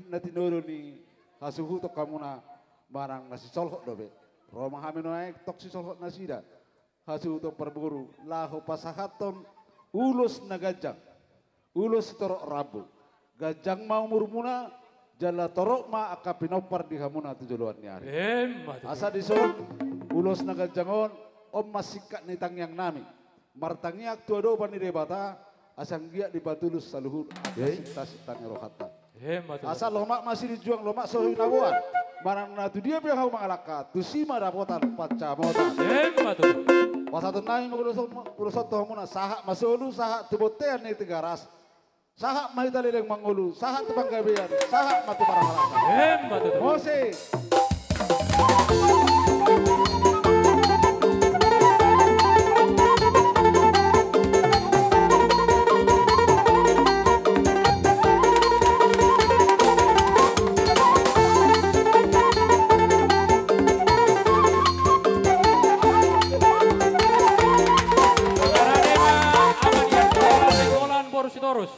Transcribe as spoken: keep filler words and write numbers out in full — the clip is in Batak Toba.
Na tinodong ni hasuhuton hamuna manang na sisolhot dope. Ro ma hami nuaeng tong sisolhot nasida. Hasuhuton parboru laho pasahathon ulos na ganjang. Ulos sitorop rambu. Ganjang ma umurmuna, jala torop ma angka pinompar di hamuna tu joloan ni ari. Emma tutu. Asa dison, ulos na ganjang on, on ma singkat ni tangiang nami. Martangiang tu adopan ni Debata, asa anggiat dipatulus saluhut angka sinta-sinta ni rohanta. Emma tutu. Asa lomak ma silinjuang, lomak so hinaboan. Manang na tu dia pe hau mangalangka, tusi ma dapotan pansamotan. Emma tutu. Pasahaton nami ma ulos on, ulos on tu hamuna, sahat ma solu, sahat tu bontean ni Tigaras. Sahat ma hita leleng mangolu, sahat tu panggabean, sahat ma tu parhalangka. Emma tutu. Mose. Boru Sitorus.